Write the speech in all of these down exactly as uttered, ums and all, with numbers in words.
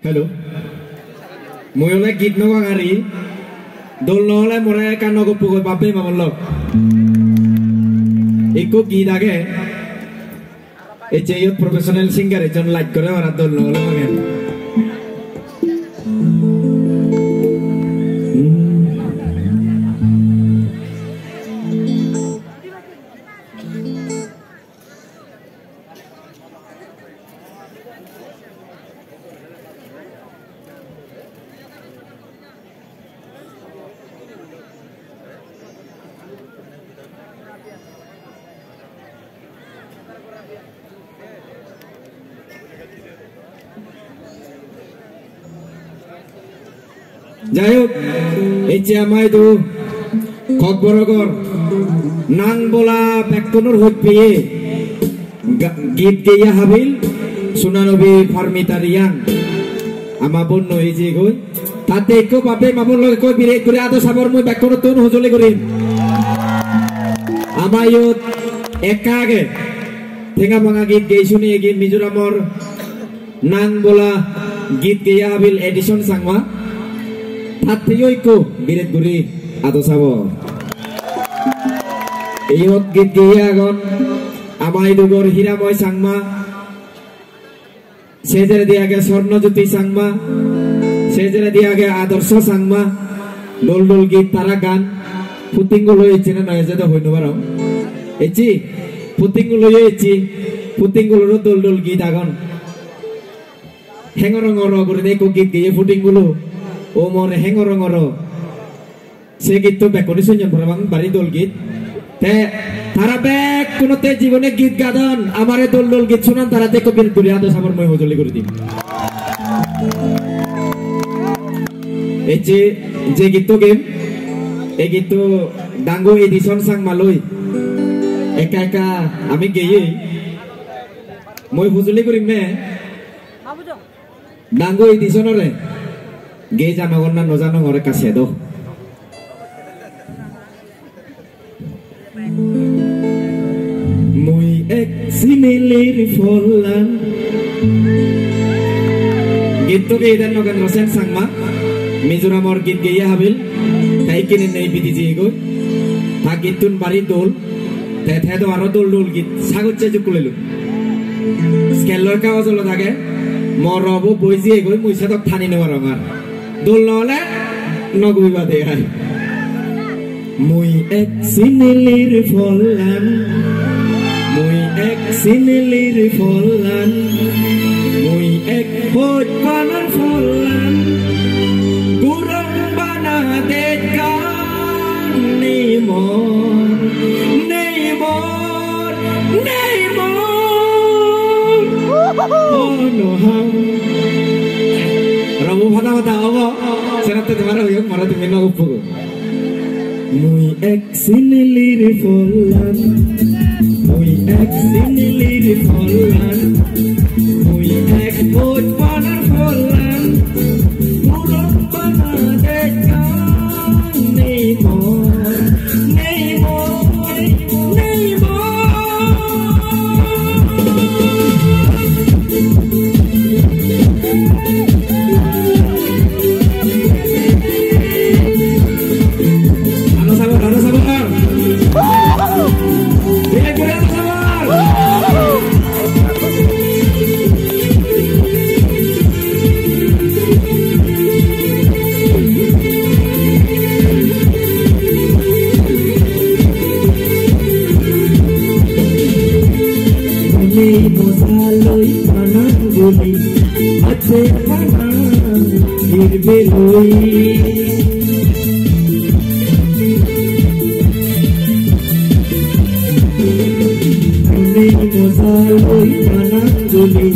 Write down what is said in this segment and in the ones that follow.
Hello. Mui ole git no gangari. Dol no ole more ekka no goppo goi bap-bei ma-bon lok. Ikko git age. Ecche iyot professional singer ekjon laj gore, ora dol no ole mane. Jai hok, ecche ama idu Kokborogor nang bola bekkunor hoj peye ga-, git geye habil Sunanobi Parmita Riyang. Ama bonno ei je goi. Tatte ekko bap-bei ma-bon lok ekko biret guri ado sabor, mui bekkunottun hojoli gurim. Ama iyot ekka age. Tenga banga git gei suni egi Mizoramor nang bola git geye habil Edison Changma. Tatteyo ikko biret guri ado sabor. Iyot git geye agon ama idugor Hiramoy Changma. Sejeredi age Swarnajyoti Changma, sejeredi age Adarso Changma, dol dol git tara gan, putting gulo ecche na noi ejede hoi no parong. Ecche, putting gulo yo ecche, putting guloro dol dol git agon. Hengoro ngoro gurinei ekko git geye putting gulo, o more hengoro ngoro. Se gitto bekkune sunyon parapang, bari dol git. Te tara bekkunotte jibone git gadon, amare dol dol git sunan, tara te ekko biret guri ado sabor, mui hojoli guri dim. Ecche je gitto gem, ei gitto Dangu Edison Changma loi ekka ekka ami geyei. Mui hojoli gurim ne. Dangu Edisonore, ge janongor na no janongor ekka se do. Mui ek similir phollan. Gitto geidan Nogendro Sen Changma, Mizoramor git geye habil, te ikkine nei bidi jeyegoi. Ta gittun bari dol, te te do aro dol dol git sagocche jukkulelun. Scale-or kagoj olot age, mor robo boi jiyegoi, mui sedok thani no parong ar. Dol no ole no gubiba de ai. Mui ek sinilir phollan, mui ek sinilir phollan, mui ek hoj panar phollan, gurong bana dekkan nei mor, nei mor. Nei mor. Oh, no, ha. Robo pada pada obo. Seratte tomare hoyok, mara tumi no uppugo. Mui ek sinilir phollan. Mui ek sinilir phollan. Mui ek hoj panar phollan. Gurong bana dekkan nei mor. Nei mor, nei mor. Aro sabor, aro sabor. Biret guri aro sabor. Mone moja loi panan guli, ache panan hirbe loi. Mone moja loi panan guli,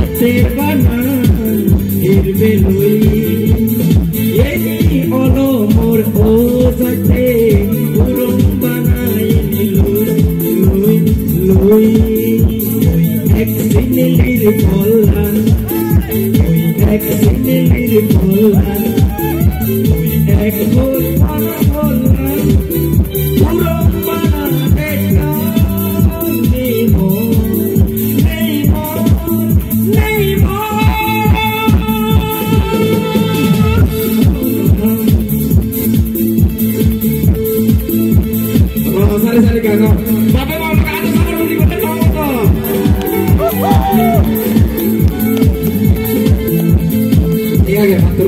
ache panan hirbe loi. Yeni olo mor o jate, puron banai loi, loi, loi. Ek sinilir phollan, ek sinilir phollan, ek phollan, phollan. Puron banai dekkan nei mor, nei mor. Nei mor. Jai hok.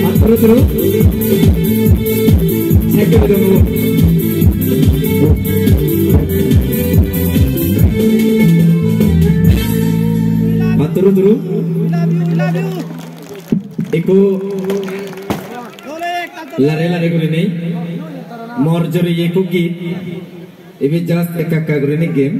Mattoro turu. Side-ot debo. Mattoro turu. Ekku lare lare gurinei. Mor jore ekku git. Ibe just ekka ekka gurinei game.